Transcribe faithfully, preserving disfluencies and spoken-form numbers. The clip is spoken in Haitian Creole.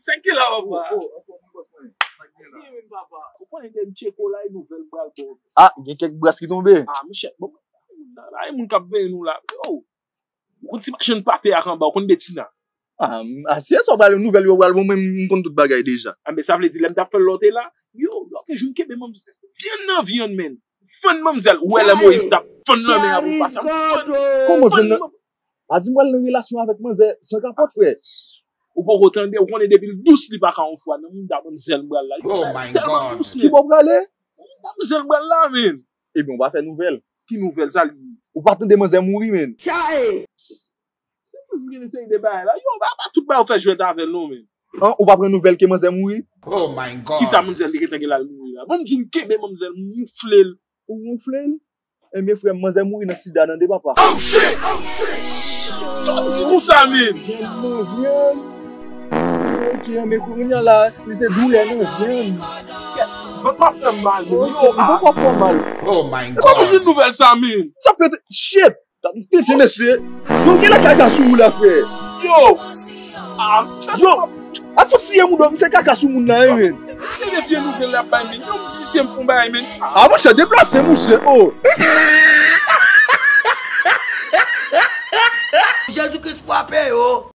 Thank you la, papa. Ou konnen de m tcheko la, e nouvèl m pral ba w. Ah, gen kèk bras ki tonbe. Ah, monchè, bon, la, e moun k ap veye nou la. Yo, ou konn ti machann pate ak anba, ou konn Betina. Ah, asye sa w pral nouvèl yo pral bon, mwen m konn tout bagay deja. Anben, sa vle di, lè m t ap fè l lòte la, yo, lòte jou m kenbe manmzèl. Vyann nan vyann, men. Fann manmzèl. Ou wè lè Moyiz t ap fann nan men a pou pase. M fann. Kòman fann nan? Pa di m pral nan relasyon avèk manzè san kapòt, frè. Ou poko tande, ou konnen depi l dous li pa ka yon fwa nan mouda manzèl m pral la. Li tèlman dous, men. Ki bò w prale? Mouda manzèl m pral la, men. Ebyen, ou pa fè nouvèl. Ki nouvèl sa li ye? Ou pa tande manzè mouri, men. Se toujou gen seri de bagay la. Yo, pa, pa tout bagay ou fè jwèt avè l non, men. An, ou pa pran nouvèl ke manzè mouri? Kisa manzèl te gentan gen la l mouri la? Bon, m di w m kenbe manzèl, m woufle l. Ou woufle l? Ebyen, frè m, manzè mouri nan sida nan de papa. Sa w di konsa, men? Vyann, vyann. Ok, men kounye a la, li se doulè nan vyann. Vant m ap fè m mal, men. Yo, ah. Vant m ap fè w mal. E pa pou jwenn nouvèl sa, men. Sa pete, shit! Gad m pete, mesye. Yo, gen la kaka sou ou la, frè. Yo! Ah, yo! A fout siye moun, m fè kaka sou moun nan, wi, men. Se de vye nouvèl la bay, men. Yo, m di misye m fon bagay, men. Ah, monchè, deplase, monchè. Oh! Jezi Kris frape yo.